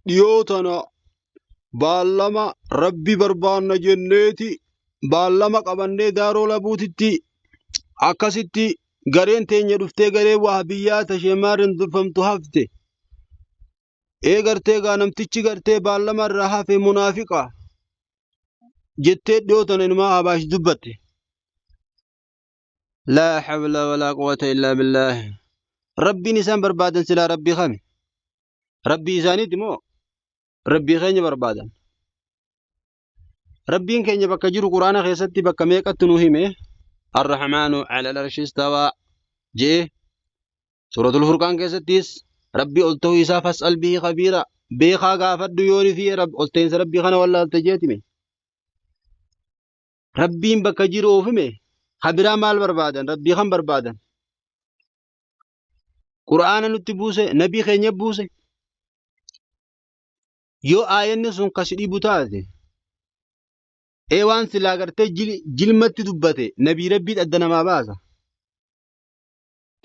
Dhiyoo tana baallama Rabbi barbaanna jenneeti baallama qabannee Daaroo Labuutitti akkasitti gareen teenya dhuftee gareen Wahbiyyaa ta Sheemaarrin durfamtu hafte. Ee gartee gaa namtichi gartee baallama irraa hafe munaafiqa jettee dhiyoo tana inumaa Habaash dubbatte. Laa hawla walaa quwwata illaa billaah. Rabbiin isaan barbaadan silaa Rabbii kami? Rabbii isaaniiti moo Rabbii keenya barbaadan? Rabbiin keenya bakka jiru Quraana keessatti bakka meeqatti nu hime? Arrahmaanu ala arshi istawaa jee Suuratul Furqaan keessattis Rabbii ol ta'uu isaa fas'al bihi khabiira beekaa gaafadhu yoo fi ol ta'insa Rabbii kana wallaalte jeetime. Rabbiin bakka jiru of hime kabiraa maal barbaadan? Rabbii kan barbaadan? Qur'aana nutti buuse, nabii keenya buuse. Yoo aayanni sun kasi dhibu taate, ee waan silaa gartee jilmatti dubbate nabii Rabbii adda namaa baasa.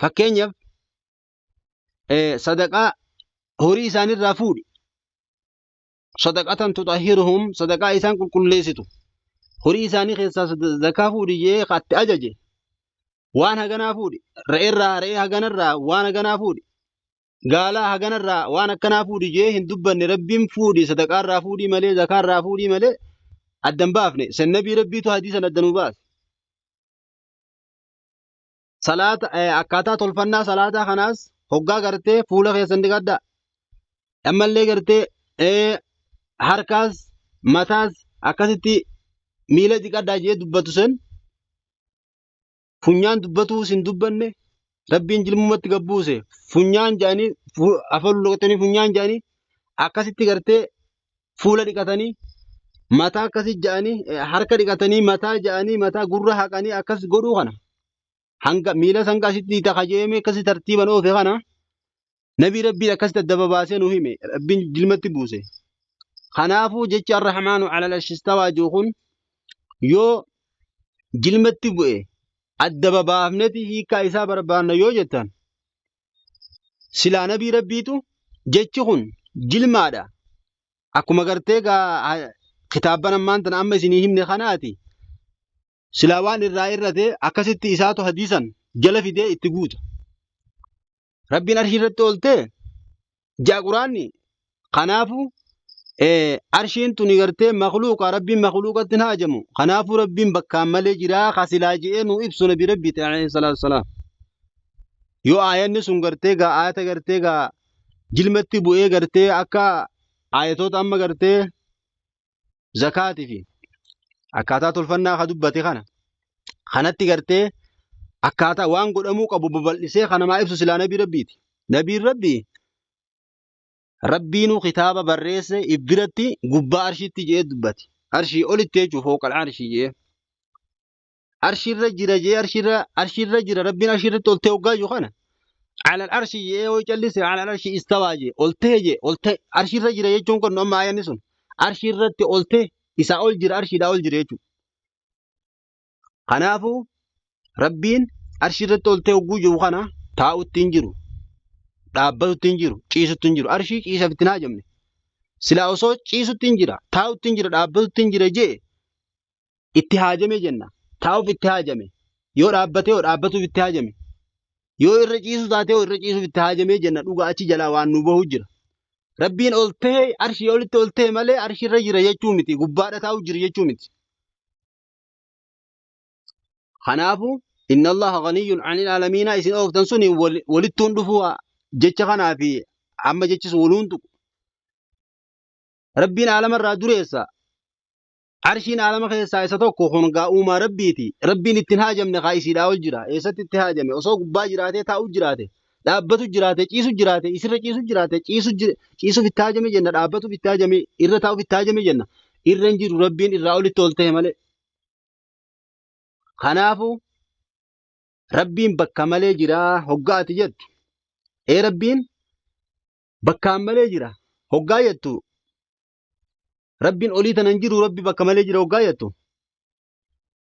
Fakkeenyaaf sadaqaa horii isaanirraa fuudhi. Sadaqatan tuxahhiruhum sadaqaa isaan qulqulleessitu. Horii isaanii keessaa zakaa fuudhi jee itti ajaje. Waan haganaa fuudhi. Re'eerraa re'ee haganarraa waan haganaa fuudhi. Gaalaa haganarraa waan akkanaa fuudhi jee hin dubbanne Rabbiin fuudhi sadaqaarraa fuudhii malee zakaarraa fuudhii malee addan baafne. San nabii Rabbiitu hadiisan adda nuu baase. Salaata akkaataa tolfannaa salaataa kanaas hoggaa gartee fuula keessan dhiqadhaa. Ammallee gartee harkaas mataas akkasitti miila dhiqadhaa jee dubbatu san funyaan dubbatuu sin dubbanne Rabbiin jilmumatti gad buuse funyaan jedhanii afaan luqatanii funyaan jedhanii akkasitti gartee fuula dhiqatanii mataa akkasi jedhanii harka dhiqatanii mataa jedhanii mataa gurra haqanii akkas godhuu kana hanga miila hanga asitti kajeemee akkasi tartiiban oofe kana nabii Rabbiin akkasitti adda babaasee nu hime Rabbiin jilmatti buuse. Kanaafuu jechi arrahmaanu alal arshi istawaa jiru kun yoo jilmatti bu'e adda babaafneti hiikaa isaa barbaanna yoo jettan silaa nabii Rabbiitu jechi kun jilmaadha. Akkuma gartee gaa kitaabban ammaan tana amma isinii himne kanaati. Silaa waan irraa irrate akkasitti isaatu hadiisan jala fidee itti guuta. Rabbiin arshii irratti oltee ja'a quraanni kanaafu arshiin tuni gartee makluuqa Rabbiin makluuqatti hin haajamu kanaafuu Rabbiin bakkaan malee jiraa ka silaa je'ee nu ibsu nabi Rabbiiti alayhi salaatu wasalaam. Yoo aayanni sun gartee gaa aayata gartee gaa jilmatti bu'ee gartee akka aayatoota amma gartee zakaatii fi akkaataa tolfannaa ka dubbate kana kanatti gartee akkaataa waan godhamuu qabu babal'isee ka namaa ibsu silaa nabii Rabbiiti. Nabiin Rabbii Rabbiinuu kitaaba barreesse if biratti gubbaa arshiitti je'ee dubbate. Arshii olitti jechuun fooqal arshii je'ee. Arshiirra jira je'ee arshiirra arshiirra jira Rabbiin arshiirratti ol ta'e hoggaa jiru kana. Alal arshii je'ee yoo callise alal arshii istawaa je'e ol ta'e je'e ol ta'e arshiirra jira jechuun kun amma aayanni sun arshiirratti ol ta'e isaa ol jira arshiidhaa ol jira jechuudha. Kanaafuu Rabbiin arshii irratti ol ta'e hogguu jiru kana taa'utti hin jiru. Dhaabbatutti hin jiru. Ciisutti hin jiru. Arshii ciisaaf itti hin haajamne. Silaa osoo ciisutti hin jira, taa'utti hin jira, dhaabbatutti hin jira jee itti haajame jenna. Taa'uuf itti haajame. Yoo dhaabbatee yoo dhaabbatuuf itti haajame. Yoo irra ciisu taatee yoo irra ciisuuf itti haajamee jenna dhugaa achi jalaa waan nu bahu jira. Rabbiin ol ta'e arshii olitti ol ta'e malee arshii irra jira jechuu miti. Gubbaadha taa'u jira jechuu miti. Kanaafuu inna Allaha ghaniyyun anil aalamiina isin ooftan suni walittuun dhufuu jecha kanaa fi amma jechi sun waluun tuqu. Rabbiin aalama irraa dureessa. Arshiin aalama keessaa isa tokko kun gaa uumaa Rabbiiti. Rabbiin ittiin haajamne kaa isiidhaa ol jira. Eessatti itti haajame? Osoo gubbaa jiraatee taa'u jiraate, dhaabbatu jiraate, ciisu jiraate, isirra ciisu jiraate, ciisu ciisuuf itti haajame jenna, dhaabbatuuf itti haajame, irra taa'uuf itti haajame jenna. Irra hin jiru Rabbiin irraa olitti ol ta'e malee. Kanaafuu Rabbiin bakka malee jira hoggaa ati jettu. Ee Rabbiin bakkaan malee jira hoggaa jettu. Rabbiin olii tana hin jiru Rabbi bakka malee jira hoggaa jettu.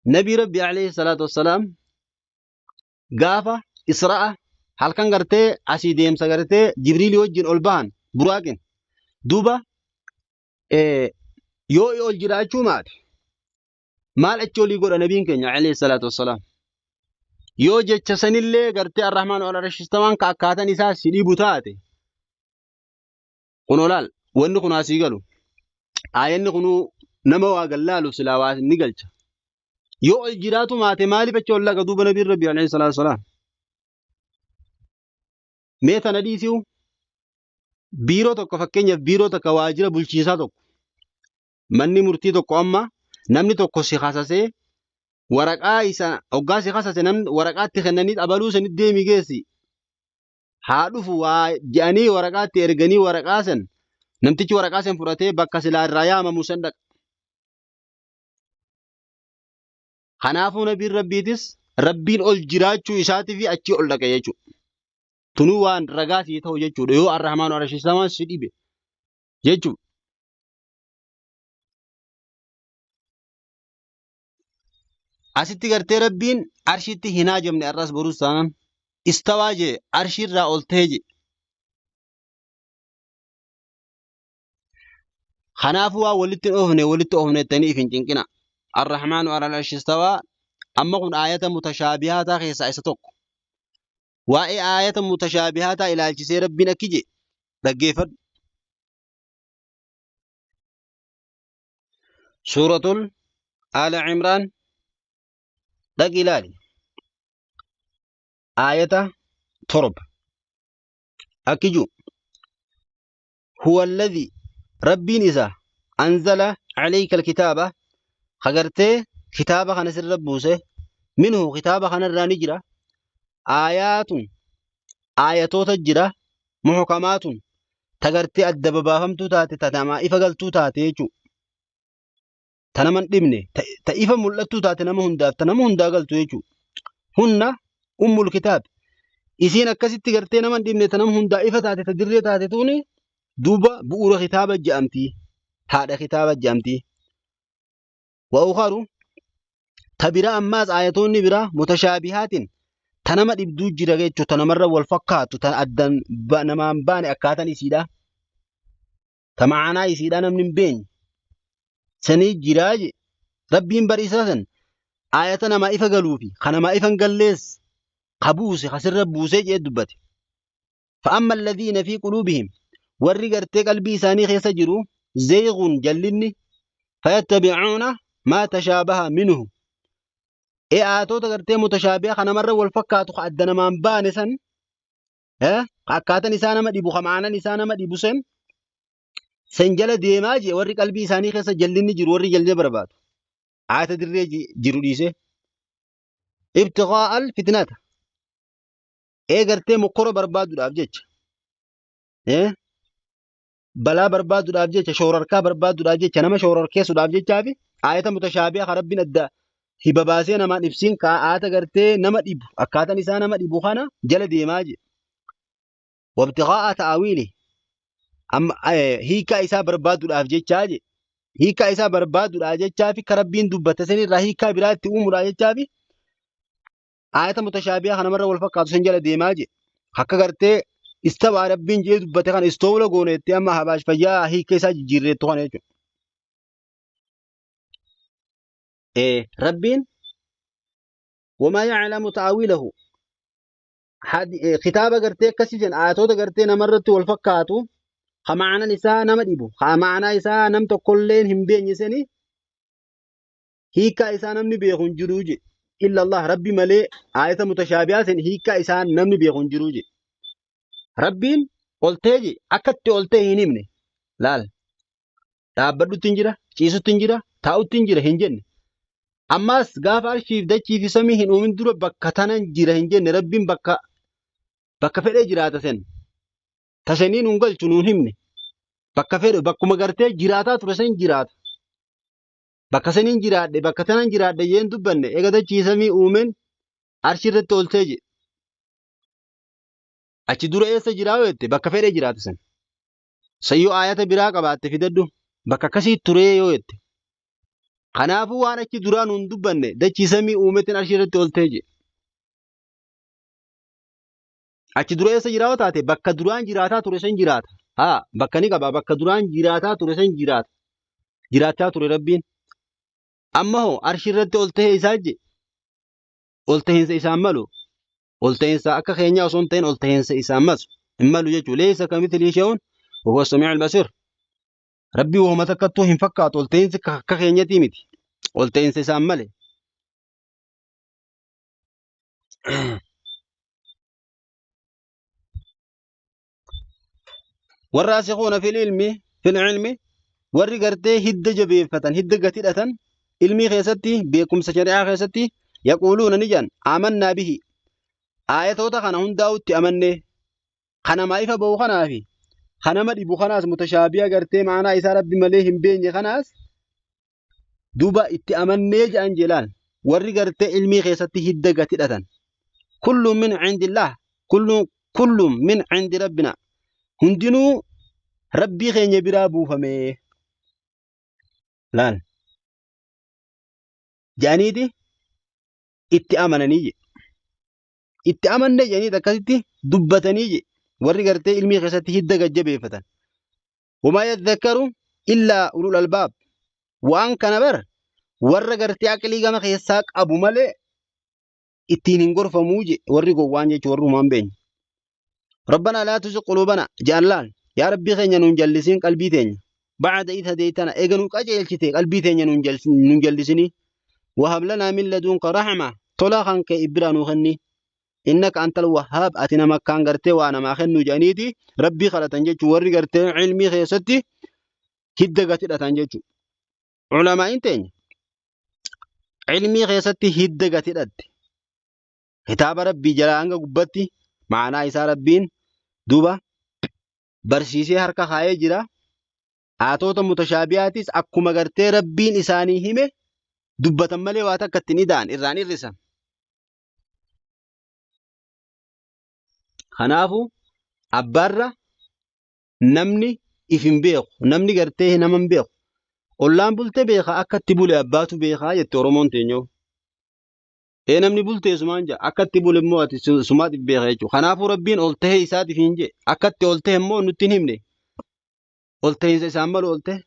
Nabii Rabbi alayhi salaatu wassalaam gaafa Isra'a halkan gartee asii deemsa gartee Jibriilii wajjin ol bahan buraaqin. Duuba Yoo ol jiraachuu maate maal achi olii godha nabiin keenya alayhi salaatu wassalaam. Yoo jecha sanillee gartee arrahmaan wal arshistawaan ka akkaatan isaa si dhibu taate kun olaal wanni kun asii galu. Aayanni kunuu nama waa gallaalu silaa waa ni galcha. Yoo ol jiraatu maate maaliif achi ol laga duuba nabiin rabbi alayhi salaatu wassalaam. Mee tana dhiisiu biiroo tokko fakkeenyaaf biiroo takka waajjira bulchiinsaa tokko manni murtii tokko amma namni tokko si kasasee waraqaa isa hoggaa si kasase namni waraqaatti kennanii abaluu sanitti deemi geessi haa dhufu waa jedhanii waraqaatti erganii waraqaa san namtichi waraqaa san fudhatee bakka silaa irraa yaamamu san dhaqa. Kanaafuu nabiin rabbiitis rabbiin ol jiraachuu isaatii fi achii ol dhaqe jechuudha. Tunuu waan ragaa sii ta'u jechuudha. Yoo arrahmaanu arashistamaan si dhibe jechuudha. Asitti gartee rabbiin arshitti hin haajamne arras borus taanaan istawaa jee arshiirraa ol ta'e jee. Kanaafuu waan walitti hin oofne walitti oofne jettanii if hin cinqina. Arrahmaanu alal arshi istawaa amma kun aayata mutashaabihaataa keessaa isa tokko. Waa'ee aayata mutashaabihaataa ilaalchisee Rabbiin akki jedhe dhaggeeffadhu. Suuratul Aala Imraan dhaqi ilaali. Aayata 7 akki jiru. Huwa alladhi Rabbiin isa anzala alayka alkitaaba ka gartee kitaaba kana sirra buuse minhu kitaaba kanarraa ni jira aayaatun aayatoota jira muhkamaatun ta gartee adda babaafamtuu taate ta namaa ifa galtuu taate jechuudha. Ta nama hin dhibne ta ifa mul'attuu taate nama hundaaf ta nama hundaa galtu jechuudha. Hunna ummul kitaab isiin akkasitti gartee nama hin dhibne ta nama hundaa ifa taate ta dirree taate tuuni duuba bu'uura kitaaba je'amti haadha kitaaba je'amti. Wa ukaru ta biraa ammaas aayatoonni biraa mutashaabihaatiin ta nama dhibduu jira jechuudha ta namarra wal fakkaattu ta addan namaan baane akkaatan isiidha. Ta ma'anaa isiidhaa namni hin beenye sanii jiraa je rabbiin bar isaa san aayata namaa ifa galuufi ka namaa ifa hin gallees ka buuse ka sirra buusee jee dubbate. Fa'amma alladhiina fi quluubihim warri gartee qalbii isaanii keessa jiru zeeyguun jallinni fayattabi'uuna maa tashaabaha minhu ee aayatoota gartee mutashaabiha ka namarra wal fakkaatu ka adda namaan baane san Ka akkaatan isaa nama dhibu ka ma'anan isaa nama dhibu sen sen jala deemaa jee warri qalbii isaanii keessa jallinni jiru warri jallina barbaadu. Aayata dirree jiru dhiisee. Ibtiqaa'al fitnata. Ee gartee mokkora barbaaduudhaaf jecha. Balaa barbaaduudhaaf jecha shoorarkaa barbaaduudhaaf jecha nama shoorarkeessuudhaaf jechaa fi aayata mutashaabiha ka rabbiin adda hiba baasee namaan ibsiin ka aayata gartee nama dhibu akkaataan isaa nama dhibu kana jala deemaa jedhe. Wabtiqaa'a ta'awiili amma hiikaa isaa barbaaduudhaaf jechaa jedhe. Hiikaa isaa barbaaduudhaaf jechaa fi ka rabbiin dubbate sanirraa hiikaa biraa itti uumuudhaaf jechaa fi aayata mutashaabiha kanamarra wal fakkaatu san jala deemaa jedhe. Akka gartee istawaa rabbiin jedhee dubbate kana istoowla goone jettee amma habaash fayyaa hiika isaa jijjiirreettu kana jechuudha. Rabbiin wamaa ya'lamu ta'awiilahu kitaaba gartee akkasii san aayatoota gartee namarratti wal fakkaatu ka ma'anaan isaa nama dhibu ka ma'anaa isaa nam tokkolleen hin beenye sani hiikkaa isaa namni beeku hin jiru je illa Allah rabbi malee aayata mutashaabihaa san hiikkaa isaa namni beeku hin jiru je rabbiin oltee je akka itti oltee hin himne laal dhaabbadhutti hin jira ciisutti hin jira taa'utti hin jira hin jenne ammaas gaafa arshiif dachii fi samii hin uumin dura bakka tanan jira hin jenne rabbiin bakka bakka fedhee jiraata sen tasanii nuun galchu nuun himne bakka fedhe bakkuma gartee jiraataa ture san jiraata Bakka saniin jiraadhe bakka tanan jiraadhe jeen dubbanne eega dachii samii uumen arshi irratti ol ta'e jedhe. Achi dura eessa jiraa yoo jette bakka fedhe jiraata san. San yoo aayata biraa qabaatte fidadhu bakka akkasii turee yoo jette. Kanaafuu waan achi duraa nuun dubbanne dachii samii uumetin arshi irratti ol ta'e jedhe. Achi dura eessa jiraa yoo taate bakka duraan jiraataa ture san jiraata. Haa bakka ni qaba bakka duraan jiraataa ture san jiraata. jiraachaa ture Rabbiin. Amma hoo arshii irratti ol tahee isaa je ol tahiinsa isaan malu ol tahiinsa akka keenyaa osoo hin ta'in ol tahiinsa isaan malu hin malu jechuudha. Leessa kamithlihi shay'un wa huwa as-samii'ul basiir. Rabbii wahuma takkattuu hin fakkaatu ol tahiinsi akka keenyatii miti. Ol tahiinsa isaan male. Warraasikuuna fil ilmi fil ilmi warri gartee hidda jabeeffatan hidda gad hidhatan ilmii keessatti beekumsa shari'aa keessatti yaquuluuna ni jedhan amannaa bihi aayatoota kana hundaa'utti amanne kanamaa ifa ba'u kanaafi kanama dhibu kanaas mutashaabiha gartee ma'anaa isaa rabbi malee hin beenye kanaas duuba itti amannee jedhan jelaan warri gartee ilmii keessatti hidda gad hidhatan kullu min cindillah kullu min cindi rabbina hundinuu rabbii keenya biraa buufame laal jedhaniiti itti amananii jedhe itti amanne jedhaniiti akkasitti dubbatanii jedhe warri gartee ilmii keessatti hidda gad jabeeffatan Wamaa yadhakkaru illaa ulul albaab. Waan kana bar warra gartee aqlii gama keessaa qabu malee ittiin hin gorfamuu je warri gowwaan jechuun warri humaan beenya. Rabbanaa laa tuzigh quluubana jedhan laal yaa rabbii keenya nuun jallisiin qalbii teenya. Ba'ada idh hadaytana eega nu qajeelchite qalbii teenya nuun jallisinii. Wahab lanaa min ladunka rahma tola kan kee ibbiraa nuu kenni. Innaka antal wahhaab ati nama akkaan gartee waa namaa kennu jedhaniiti rabbii kadhatan jechuun warri gartee ilmii keessatti hidda gad hidhatan jechuudha. Ulamaa'iin teenya ilmii keessatti hidda gad hidhatte. Kitaaba rabbii jalaa hanga gubbatti ma'anaa isaa rabbiin duuba barsiisee harka kaa'ee jira. Aatoota mutashaabi'aatis akkuma gartee rabbiin isaanii hime dubbatan malee waa takka ittiin ida'an irraan hir'isan. Kanaafu abbaarra namni if hin beeku namni gartee nama hin beeku. Ollaan bulte beeka akka itti bule abbaatu beekaa jette Oromoon teenyoo. Ee namni bultee sumaan jaa akka itti bule immoo ati sumaatiif beeka jechuudha. Kanaafuu rabbiin ol tahee isaatiif hin jee akka itti ol tahe immoo nutti hin himne. Ol tahiinsa isaan malu ol tahe.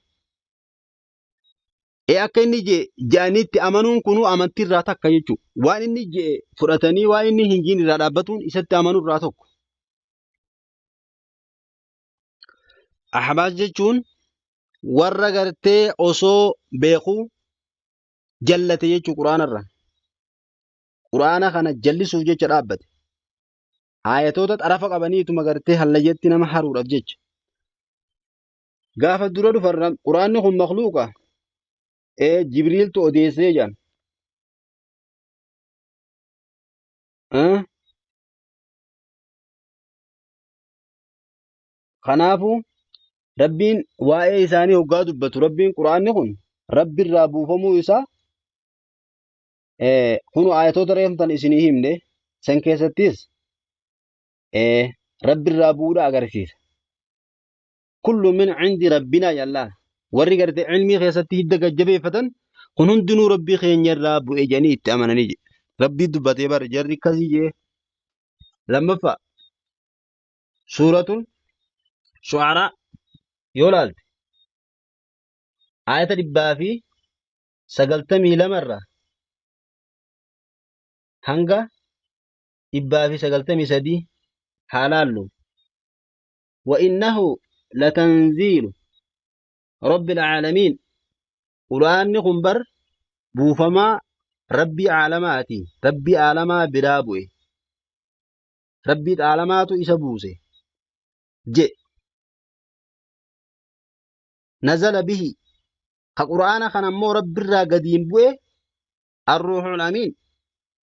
Ee akka inni jee je'aniitti amanuun kunuu amantii irraa takka jechuudha. Waan inni je'e fudhatanii waan inni hin jiin irraa dhaabbatuun isatti amanuu irraa tokko. Ahbaash jechuun warra gartee osoo beekuu jallate jechuu quraana irra. Quraana kana jallisuuf jecha dhaabbate. Aayatoota xarafa qabaniituma gartee hallayyatti nama haruudhaaf jecha. Gaafa dura dhufan quraanni kun makluuqa ee Jibriiltu odeessee jedhan. Kanaafuu Rabbiin waa'ee isaanii hoggaa dubbatu Rabbiin quraanni kun Rabbirraa buufamuu isaa kunu ayatoota reeftan isinii himne san keessattis Rabbirraa bu'uudha agarsiisa. Kullu min cindi rabbinaa jallaa warri garte ilmii keessatti hidda gajjabeeffatan kun hundinuu rabbii keenya irraa bu'e jedhanii itti amananii jedhe. Rabbii dubbatee bara jarri akkasii jee. Lammaffaa suuratul shu'araa yoo laalte aayata 192 irraa hanga 193 haa laallu. وإنه لتنزيل رب العالمين قرآن خنبر بوفما ربي عالماتي ربي عالما برابوي ربي عالمات إسبوسي ج نزل به كقرآن خنمو رب الرا قديم بوي الروح الأمين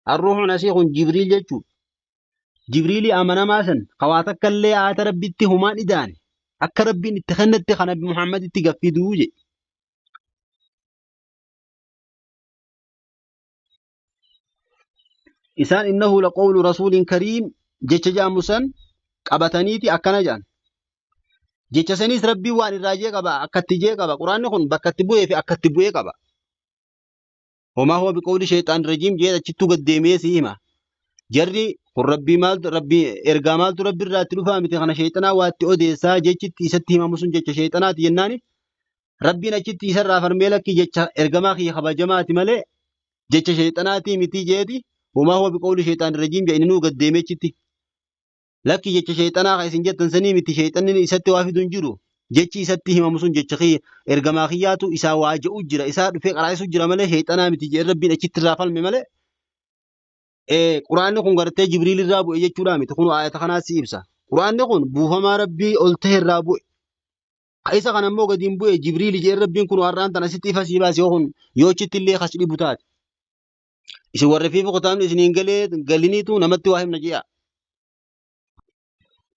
الروح نسيخ جبريل جتشو Jibriilii amanamaa san ka waa takka illee aayata Rabbitti humaan idaane akka Rabbiin itti kennetti ka Nabi Muhammaditti gad fiduu jedhe. Isaan innahu laqawlu rasuulin kariim jecha jedhamu san qabataniiti akkana jedhan. Jecha saniis Rabbiin waan irraa jee qaba akkatti jee qaba. Quraanni kun bakka itti bu'ee fi akka itti bu'ee qaba. Homaa huwa biqawli shayxaan rajiim jee achittuu gad deemee si hima. Jarri kun rabbii maaltu rabbii ergaa maaltu rabbi irraa itti dhufaa miti kana shayxanaa waa itti odeessaa jechitti isatti himamu sun jecha shayxanaati jennaani. Rabbiin achitti isarraa farmee lakki jecha ergamaa kiyya kabajamaati malee jecha sheexanaatii mitii jeeti wamaa huwa biqawli sheexaani rajiim jedhe inni gad deemee achitti. Lakki jecha sheexanaa kan isin jettan sanii miti sheexanni isatti waa fidu hin jiru. Jechi isatti himamu sun jecha kiyya ergamaa kiyyaatu isaa waa je'u jira isaa dhufee qaraa'isu jira malee sheexanaa miti jedhe Rabbiin achitti irraa falme malee Quraanni kun gartee Jibriil irraa bu'e jechuudha miti kun aayata kanaa si ibsa. Quraanni kun buufamaa Rabbii ol ta'e irraa bu'e. Ka isa kana immoo gadi hin bu'e Jibriil jedhe Rabbiin kun har'aan tana sitti ifa sii baase yoo kun yoo achitti illee kas dhibu taate. Isin warri fi kutaabni isin hin galee galiniitu namatti waa himna je'a.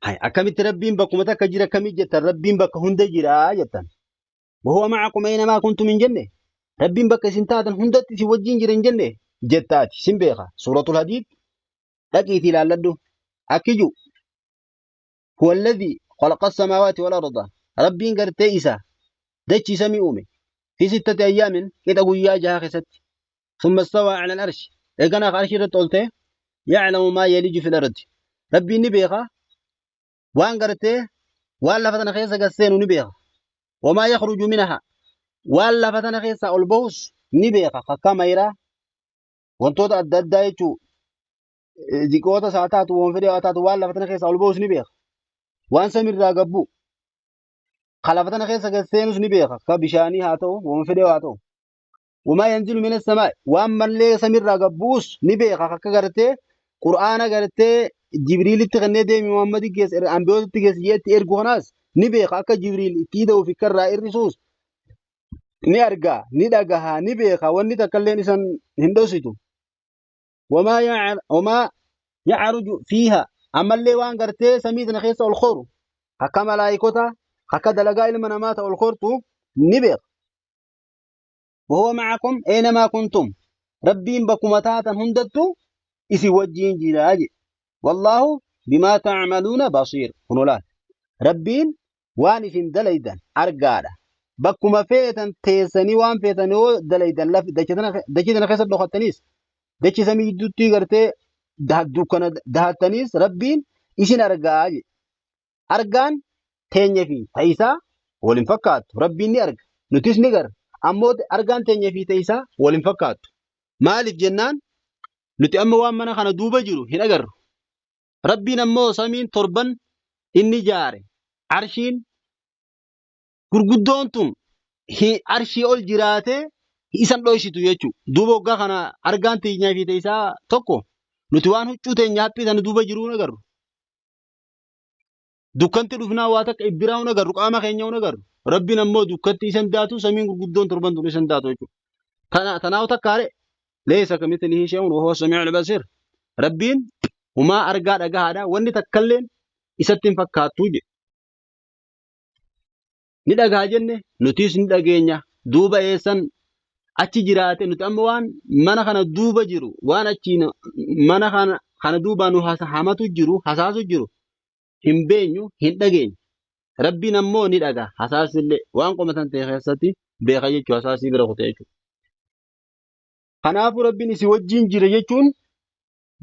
Hay akkamitti Rabbiin bakkuma takka jira akkamii jettan Rabbiin bakka hunda jira jettan. Wahuwa ma'akum aynamaa kuntum hin jenne. Rabbiin bakka isin taatan hundatti isin wajjin jira hin jenne jettaati sin beeka. Suuratul Hadiid dhaqiitii ilaalladhu. Akki jiru huwa alladhi khalaqa as-samaawaati wal arda. Rabbiin gartee isa dachii samii uume. Fi sittati ayyaamin qixa guyyaa jaha keessatti. Thumma istawaa ala al-arshi. Eeganaa arshii irratti ol ta'e ya'lamu maa yaliju fil ardi. Rabbiin ni beeka waan gartee waan lafa tana keessa gad seenu ni beeka. Wamaa yakhruju minaha waan lafa tana keessaa ol bahus ni beeka. Akka mayraa wantoota adda addaa jechuu ziqoota isaa taatu waan fedhe haa taatu waan lafa tana keessaa ol bahus ni beeka. Waan samiirraa gad bu'u ka lafa tana keessa gad seenus ni beeka. Akka bishaanii haa ta'u waan fedhe haa ta'u. Wamaa yanzilu mina samaa waan mallee samiirraa gad bu'us ni beeka akka gartee qur'aana gartee jibriilitti kennee deemi Muhammadi geesse ambiyootatti geesse jeetti ergu kanaas ni beeka akka jibriil itti ida'uu fi karraa hir'isuus ni arga ni dhagaha ni beeka wanni takka illeen isan hin dhositu. Wamaa ya'ruju fiiha ammallee waan gartee samii tana keessa ol koru akka malaayikota akka dalagaa ilma namaa ta ol kortu ni beeka. Wahuwa ma'akum aynamaa kuntum. Rabbiin bakkuma taatan hundattuu isin wajjiin jira jedhe. Wallaahu bimaa ta'maluuna basiir. Kunoo laal. Rabbiin waan isin dalaydan argaadha. Bakkuma feetan teessanii waan feetan yoo dalaydan lafi dachee tana keessa dhokattaniis dachee samii gidduutti gartee dukkana dahattaniis Rabbiin isin argaa jedhe. Argaan teenya fi ta isaa wal hin fakkaattu. Rabbiin ni arga, nutis ni garra. Ammoo argaan teenya fi ta isaa wal hin fakkaattu. Maaliif jennaan nuti amma waan mana kana duuba jiru hin agarru. Rabbiin ammoo samiin torban inni jaare arshiin gurguddoon tun arshii ol jiraatee isan dhoysitu jechuudha. Duuba waggaa kana argaan teenyaa fi ta isaa tokko nuti waan huccuu teenya haphii tana duuba jiruu hin agarru. Dukkanti dhufnaa waa takka ibbiraa hin agarru qaama keenya hin agarru. Rabbiin ammoo dukkanti isan daatu samiin gurguddoon torban tun isan daatu jechuudha. Tana tanaawu takkaare leessa kamithlihi shay'un wa huwa samii'ul basiir. Rabbiin humaa argaa dhagahaadha wanni takkalleen isatti hin fakkaattu jedhe. Ni dhagaha jenne nutis ni dhageenya duuba eessan achi jiraate nuti amma waan mana kana duuba jiru waan achi mana kana kana duubaa nu hamatu jiru hasaasu jiru hin beenyu hin dhageenyu. Rabbiin ammoo ni dhaga hasaasillee waan qomatan ta'e keessatti beeka jechuu hasaasii bira kute jechuudha. Kanaafuu Rabbiin isin wajjin jira jechuun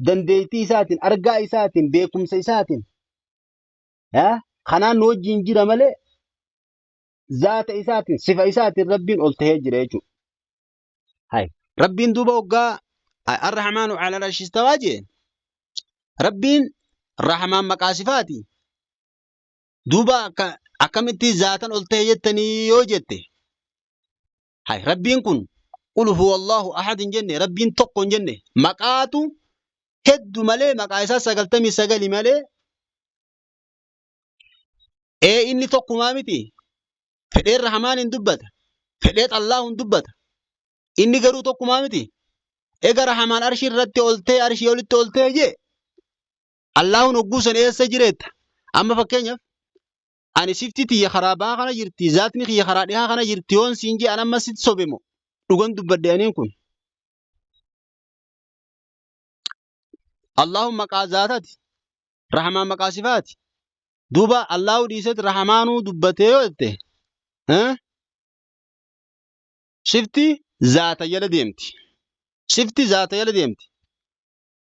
dandeettii isaatiin argaa isaatiin beekumsa isaatiin Kanaan nu wajjin jira malee zaata isaatiin sifa isaatiin Rabbiin ol tahee jira jechuudha. Hay. Rabbiin duuba hoggaa Ar-Rahmaanu ala arshi istawaa jee Rabbiin Rahmaan maqaa sifaati. Duuba akkamitti zaatan ol tahe jettanii yoo jette hay Rabbiin kun qul huwallahu ahad hin jenne Rabbiin tokko hin jenne maqaatu heddu malee maqaa isaa 99 malee ee inni tokkumaa miti fedhee Rahmaan hin dubbata fedhee Allaahu hin dubbata inni garuu tokkumaa miti ega Rahmaan arshii irratti oltee arshii olitti oltee jee Allaahuun hogguu san eessa jireetta amma fakkeenyaaf ani sifti tiyya karaa bahaa kana jirti zaatni kiyya karaa dhihaa kana jirti yoon siin jee an amma sitti sobe moo dhugan dubbadhe aniin kun Allahu maqaa zaatati. Rahmaan maqaa sifaati. Duuba Allahu dhiiseet Rahmaanuu dubbatee yoo jette sifti zaata jala deemti. Sifti zaata jala deemti.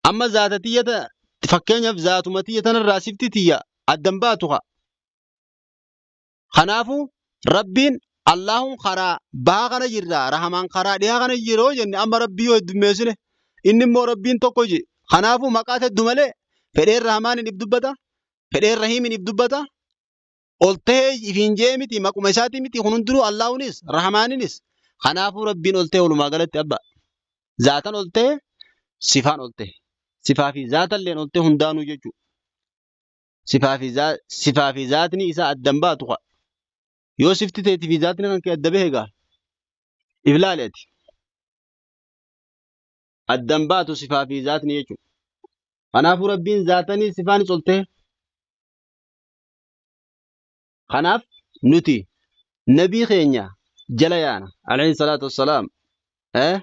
Amma zaata tiyya fakkeenyaaf zaatuma tiyya tanarraa sifti tiyya addan baatu kaa. Kanaafuu Rabbiin Allaahun karaa bahaa kana jirra, Rahamaan karaa dhihaa kana jira yoo jenne amma Rabbii yoo heddummeessine inni immoo Rabbiin tokko je. Kanaafuu maqaa heddu malee fedheen Rahamaaniin if dubbata, fedheen Rahiimiin if dubbata, ol tahee ifiin jee miti maquma isaatii miti kun hundinuu Allaahunis Rahamaaninis. Kanaafuu Rabbiin ol ta'e walumaa galatti abba. Zaatan ol ta'e sifaan ol ta'e. Sifaa fi zaatalleen ol ta'e hundaanuu jechuudha. Sifaa fi sifaa fi zaatni isaa addan baatu kaa. Yoo sifti teetii fi zaatni kan kee adda bahe egaa if laali ati. Addan baatu sifaa fi zaatni jechuudha. Kanaafuu Rabbiin zaatanii sifaanis ol ta'e. Kanaaf nuti nabii keenya jala yaana alayhi salaatu wassalaam. Eh?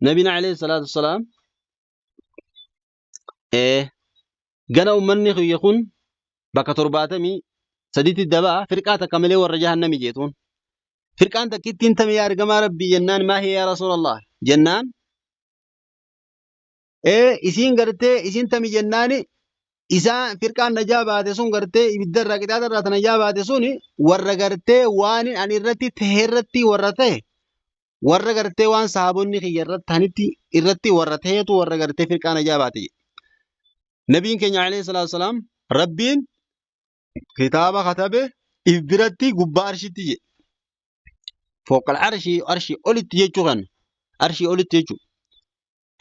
Nabiin alayhi salaatu wassalaam gana ummanni kiyya kun bakka 73tti dabaa firqaa takka malee warra jahannami jeetuun. Firqaan takkittiin tami yaa ergamaa Rabbii jennaan maa hiya yaa Rasuulallah jennaan isiin gartee isiin tami jennaani isaan firqaan najaa baate sun gartee ibidda irraa qixaaxa irraa ta najaa baate sun warra gartee waan ani irratti tahe irratti warra tahe warra gartee waan sahaabonni kiyya irratti tahanitti irratti warra taheetu warra gartee firqaa najaa baate jedhe. Nabiin keenya alayhi salaatu wasalaam Rabbiin kitaaba katabe if biratti gubbaa arshitti jedhe. Fooqal arshii arshii olitti jechuu kana arshii olitti jechuu.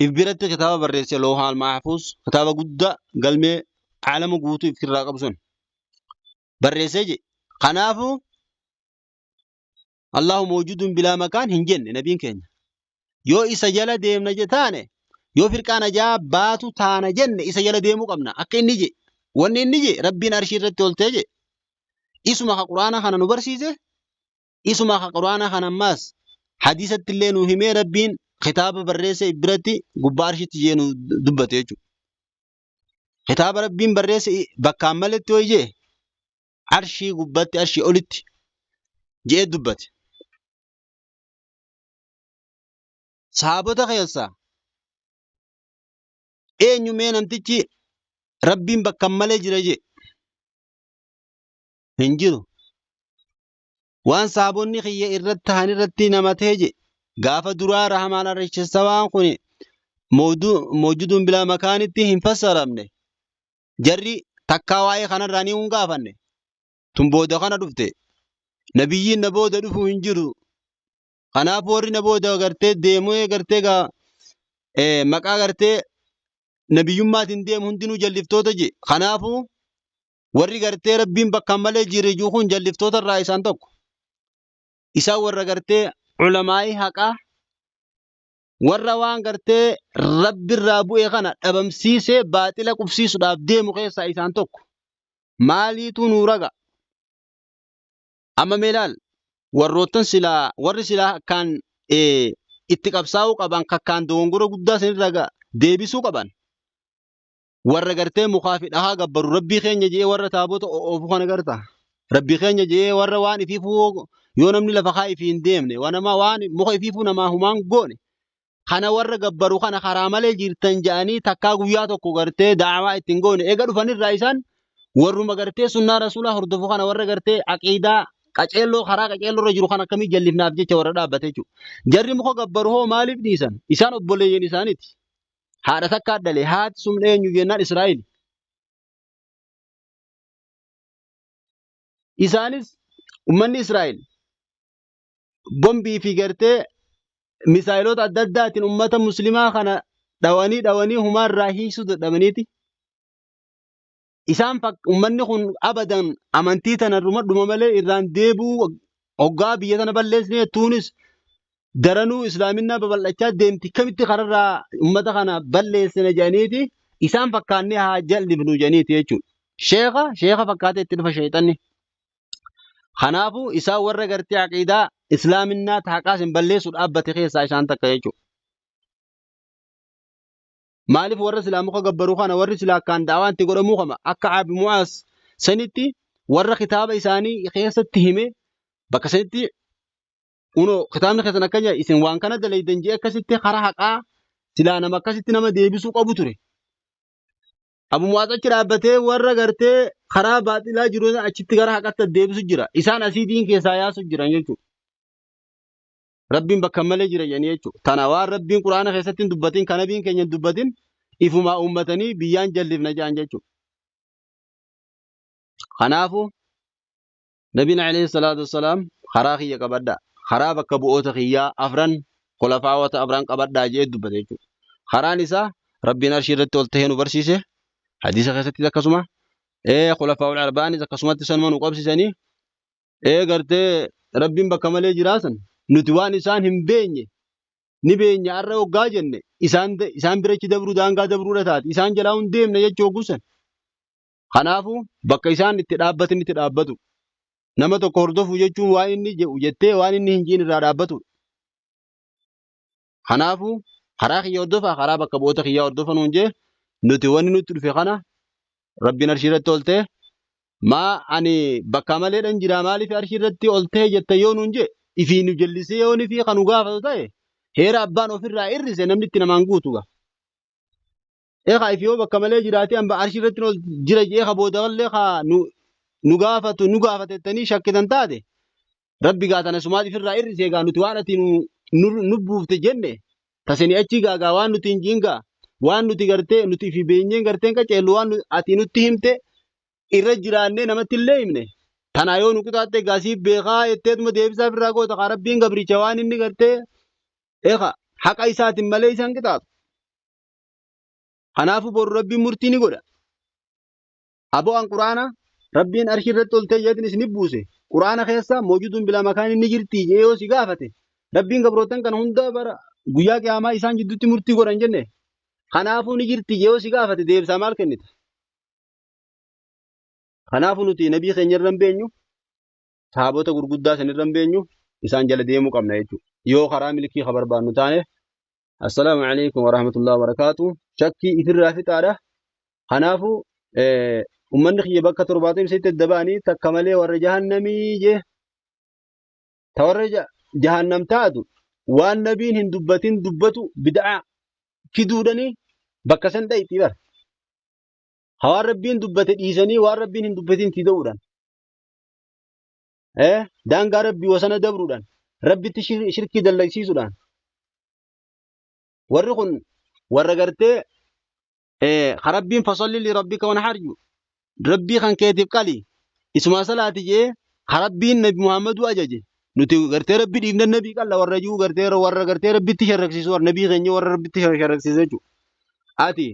If biratti kitaaba barreesse loohaal mahfuuz kitaaba guddaa galmee aalama guutuu if irraa qabu sun barreessee jedhe. Kanaafuu Allahu mawjudun bilaa makaan hin jenne nabiin keenya. Yoo isa jala deemna je taane yoo firqaa najaa baatu taana jenne isa jala deemuu qabna. Akka inni je wanni inni je Rabbiin arshii irratti ol ta'e je isuma ka Qur'aana kana nu barsiise isuma ka Qur'aana kana ammaas hadiisatti illee nu himee Rabbiin kitaaba barreesse biratti gubbaa arshitti jee nu dubbate jechuudha. Kitaaba Rabbiin barreesse bakkaan maletti yoo jee arshii gubbatti arshii olitti je'ee dubbate. Sahaabota keessaa eenyu mee namtichi Rabbiin bakka malee jira jee hin jiru. Waan sahaabonni kiyya irratti tahan irratti nama ta'e jee gaafa duraa rahamaan arshissawaan kun mawjuduun bilaa makaanitti hin fassaramne. Jarri takkaa waa'ee kanarraa ni hin gaafanne. Tun booda kana dhufte. Nabiyyiin na booda dhufu hin jiru. Kanaaf warri na booda gartee deemee gartee gaa maqaa gartee nabiyyummaatiin deemu hundinuu jalliftoota je. Kanaafuu warri gartee Rabbiin bakka malee jiru jiru kun jalliftoota irraa isaan tokko. Isaan warra gartee ulamaa'ii haqaa warra waan gartee Rabbirraa bu'e kana dhabamsiisee baaxila qubsiisuudhaaf deemu keessaa isaan tokko. Maaliitu nuu raga? Amma mee ilaal warroottan silaa warri silaa akkaan itti qabsaa'uu qaban kakkaan dogongora guddaa sanirra deebisuu qaban warra gartee mukaa fi dhahaa gabbaru rabbii keenya je'ee warra taabota oofu kana garta rabbii keenya je'ee warra waan ifiifuu yoo namni lafa kaa ifii hin deemne waan namaa waan muka ifiifuu namaa humaan goone kana warra gabbaru kana karaa malee jirtan je'anii takkaa guyyaa tokko gartee da'awaa ittiin goone eega dhufanirraa isaan warruma gartee sunnaa rasuulaa hordofu kana warra gartee aqiidaa qaceelloo karaa qaceelloo irra jiru kana akkamii jallifnaaf jecha warra dhaabbate jechuudha. Jarri muka gabbaru hoo maaliif dhiisan? Isaan obboleeyyan isaaniiti. Haadha takkaa dhale haati sun eenyu jennaan Israa'el. Isaanis ummanni Israa'el bombii fi gartee misaayilota adda addaatiin ummata muslimaa kana dhawanii dhawanii humaa irraa hiiksuu dadhabaniiti. Isaan ummanni kun abadan amantii tana dhuma dhuma malee irraan deebi'uu hoggaa biyya tana balleessine tuunis daranuu islaaminaa babal'achaa deemti kamitti kanarraa ummata kana balleessina jedhaniiti isaan fakkaannee haa jal'ifnu jedhaniiti jechuudha. Sheekha sheekha fakkaatee itti dhufa sheexanni. Kanaafuu isaan warra gartee aqiidaa islaaminaa haqaas hin balleessu dhaabbate keessaa isaan takka jechuudha. Maaliif warra silaa muka gabbaru kana warri silaa akkaan da'awaan itti godhamuu qaba akka Abi Mu'aaz sanitti warra kitaaba isaanii keessatti hime bakka sanitti unoo kitaabni keessan akka jedhe isin waan kana dalaydan jee akkasitti karaa haqaa silaa nama akkasitti nama deebisuu qabu ture. Abu Mu'aaz achi dhaabbatee warra gartee karaa baaxilaa jiru sana achitti gara haqatti deebisu jira. Isaan asii diin keessaa yaasu jiran jechuudha. Rabbiin bakka malee jira jedhanii jechuudha. Tana waan Rabbiin Quraana keessatti hin dubbatin, kan nabiin keenya hin dubbatin, ifumaa uummatanii biyyaan jallifna jedhan jechuudha. Kanaafuu Nabiin alayhi salaatu wassalaam karaa kiyya qabadhaa, karaa bakka bu'oota kiyyaa afran khulafaawota afran qabadhaa jedhee dubbate jechuudha. Karaan isaa Rabbiin arshii irratti ol tahee nu barsiise. Hadiisa keessattis akkasuma. Ee khulafaa'ul arba'anis akkasumatti sanuma nu qabsiisanii. Ee gartee Rabbiin bakka malee jiraasan nuti waan isaan hin beenye ni beenya arra hoggaa jenne isaan isaan birachi dabruu daangaa dabruudha taati. Isaan jalaa hin deemne jechuu hoggusan. Kanaafuu bakka isaan itti dhaabbatanitti dhaabbatu. Nama tokko hordofuu jechuun waan inni jedhu jettee waan inni hin jiin irraa dhaabbatudha. Kanaafuu karaa kiyya hordofaa karaa bakka bu'oota kiyyaa hordofa nuun jee nuti wanni nutti dhufe kana Rabbiin arshii irratti oltee maa ani bakka maleedhan jira maaliif arshii irratti oltee jette yoo nuun jee ifii nu jallisee yoo fi kan nu gaafatu ta'e heera abbaan ofirraa irrise namni itti namaan guutu gaa. Eegaa if yoo bakka malee jiraatee hamba arshii irratti ol jira jedhee ka boodallee ka nu nu gaafatu nu gaafatettanii shakkitan taate rabbi gaa tana sumaat ifirraa irrisee gaa nuti waan ati nu nu nu buufte jenne taseni achii gaa gaa waan nuti hin jiin gaa waan nuti gartee nuti ifi beenyeen garteen qaceellu waan ati nutti himte irra jiraannee namatti illee himne tanaa yoo nu qixaatte gaa siif beekaa jetteetuma deebisaa ifirraa goota kaa rabbiin gabricha waan inni gartee eegaa haqa isaatiin malee isaan qixaatu. Kanaafuu boru Rabbiin murtii ni godha. Aboo an Qur'aana Rabbiin arshii irratti ol ta'e jedhin isin buuse. Qur'aana keessa mawjuudun bilaa makaan inni jirti jedhee yoo si gaafate Rabbiin gabrootan kana hunda bara guyyaa qiyaamaa isaan jidduutti murtii godhan jenne. Kanaafuu ni jirti jedhee yoo si gaafate deebisaa maal kennita? Kanaafuu nuti nabii keenya irra hin beenyu, sahaabota gurguddaa san irra hin beenyu, isaan jala deemuu qabna jechuudha. Yoo karaa milkii ka barbaannu taane Assalaamu alaikum warahmatullahi wabarakaatu. Shakkii ifirraa fixaadha. Kanaafuu ummanni kiyya bakka 78 adda ba'anii takka malee warra jahannamii jee ta warra jahannam taatu waan nabiin hin dubbatin dubbatu bid'aa fiduudhani bakka san dhayxi bar. Ha waan rabbiin dubbate dhiisanii waan rabbiin hin dubbatin fiduudhaan. Daangaa rabbii wasana dabruudhaan rabbitti shirkii dallagsiisuudhaan warri kun warra gartee ka rabbiin fasalli li rabbika wanhar jedhu rabbii kan keetiif qali isumaa salaati jee ka rabbiin nabi muhammaduu ajaje nuti gartee rabbi dhiifne nabii qalla warra jiru gartee warra gartee rabbitti sharraksiisu warra nabii keenya warra rabbitti sharraksiisu jechuudha. Ati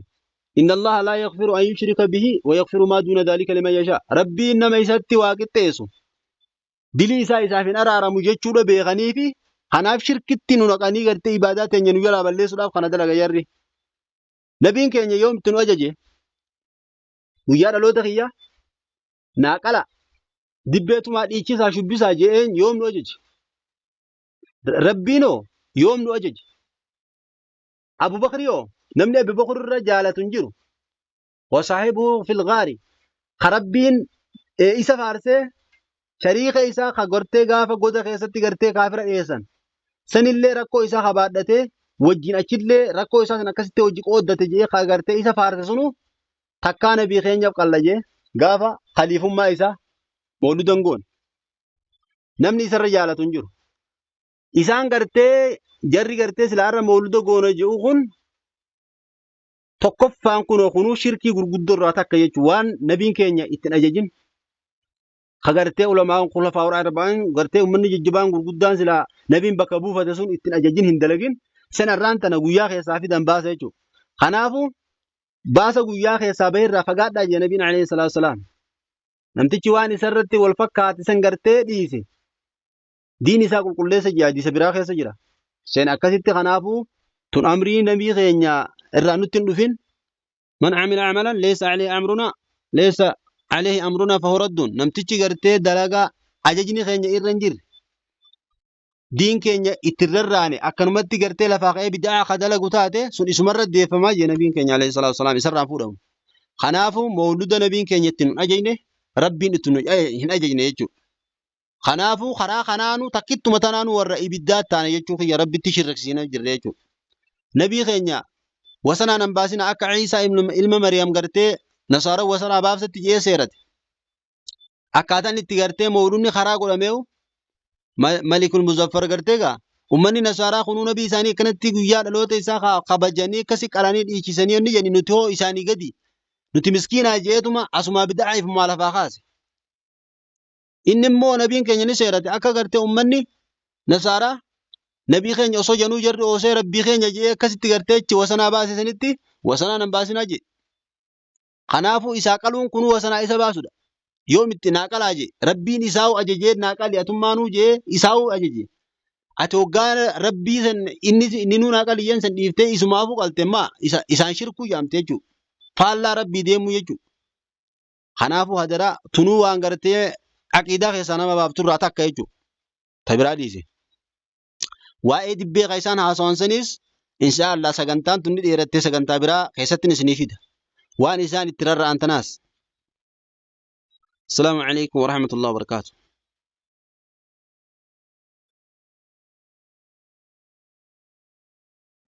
inna allaha laa yaghfiru an yushrika bihi wa yaghfiru maa duuna dhaalika liman yashaa rabbiin nama isatti waa qixxeessu dilii isaa isaaf hin araaramu jechuudha beekanii fi kanaaf shirkitti nu naqanii gartee ibaadaa teenya nu jalaa balleessuudhaaf kana dalaga jarri. Nabiin keenya yoom itti nu ajaje guyyaa dhaloota kiyya naa qala dibbeetumaa dhiichisaa shubbisaa je'een yoom nu ajaje. Rabbiinoo yoom nu ajaje. Abubakri hoo namni Abubakr irra jaalatu hin jiru. Wasaahibuhu fil gaari ka Rabbiin isa faarsee shariika isaa ka gartee gaafa goda keessatti gartee kaafira dhiyeessan sanillee rakkoo isaa ka baadhatee wajjin achillee rakkoo isaa san akkasitti hojii qooddate jedhee ka gartee isa faarse sunu takkaa nabii keenyaaf qalla jee gaafa khaliifummaa isaa mawludan goone namni isarra jaalatu hin jiru. Isaan gartee jarri gartee silaa irra mawluda goona jedhu kun tokkoffaan kunoo kunuu shirkii gurguddoo irraa takka jechuun waan nabiin keenya ittiin ajajin ka gartee ulamaan khulafaa arba'an gartee ummanni jajjabaan gurguddaan silaa nabiin bakka buufate sun ittiin ajajin hin dalagin san irraan tana guyyaa keessaa fidan baasa jechuudha. Kanaafuu baasa guyyaa keessaa bahee irraa fagaadhaa jedhe nabiin alayhi salaatu wasalaam. Namtichi waan isarratti wal fakkaate san gartee dhiise diin isaa qulqulleessa jira hadiisa biraa keessa jira. Seen akkasitti kanaafuu tun amrii nabii keenya irraa nutti hin dhufin man amila amalan laysa alayhi amruna laysa alayhi amruna fahuwa raddun namtichi gartee dalagaa ajajni keenya irra hin jirre diin keenya itti hin rarraane akkanumatti gartee lafaa ka'ee bid'aa ka dalagu taate sun isumarra deeffamaa jee nabiin keenya alayhi salaatu wasalaam isarraa fuudhamu. Kanaafuu mawluda nabiin keenya itti hin ajajne rabbiin itti hin ajajne jechuudha. Kanaafuu karaa kanaanuu takkittuma tanaanuu warra ibiddaa taane jechuu kiyya rabbitti shirriksiina jirre jechuudha. Nabii keenya wasanaan hin baasina akka Ciisaa ilma Mariyam gartee Nasaara wasanaa baaftetti je'ee seerate. Akkaataan itti gartee mawludni karaa godhameewu Malikul Muzaffar gartee gaa ummanni Nasaaraa kunuu nabii isaanii akkanatti guyyaa dhaloota isaa kabajanii akkasi qalanii dhiichisanii inni jedhi nuti hoo isaanii gadi nuti miskiinaa je'eetuma asumaa bid'aa ifumaa lafaa kaase. Inni immoo nabiin keenya ni seerate akka gartee ummanni Nasaaraa nabii keenya osoo januu jarri oosee rabbii keenya je'ee akkasitti gartee achi wasanaa baase sanitti wasanaa nan baasinaa jedhe. Kanaafuu isaa qaluun kunuu wasanaa isa baasudha. Yoom itti naa qalaa jee rabbiin isaa'u ajajee naa qali atummaanuu jee isaa'u ajaje. Ati hoggaa rabbii san inni inni nuu naa qali jeen san dhiiftee isumaafuu qalte maa isa isaan shirkuu jaamte jechuudha. Faallaa rabbii deemuu jechuudha. Kanaafuu hadaraa tunuu waan gartee aqiidaa keessaa nama baafturraa takka jechuudha. Ta biraa dhiise. Waa'ee dibbee kan isaan haasawan saniis inshaa Allah sagantaan tun ni dheerattee sagantaa biraa keessatti isinii fida. Waan isaan itti rarra'an tanaas. Assalaamu alaikum warahmatullahi wabarakaatuh.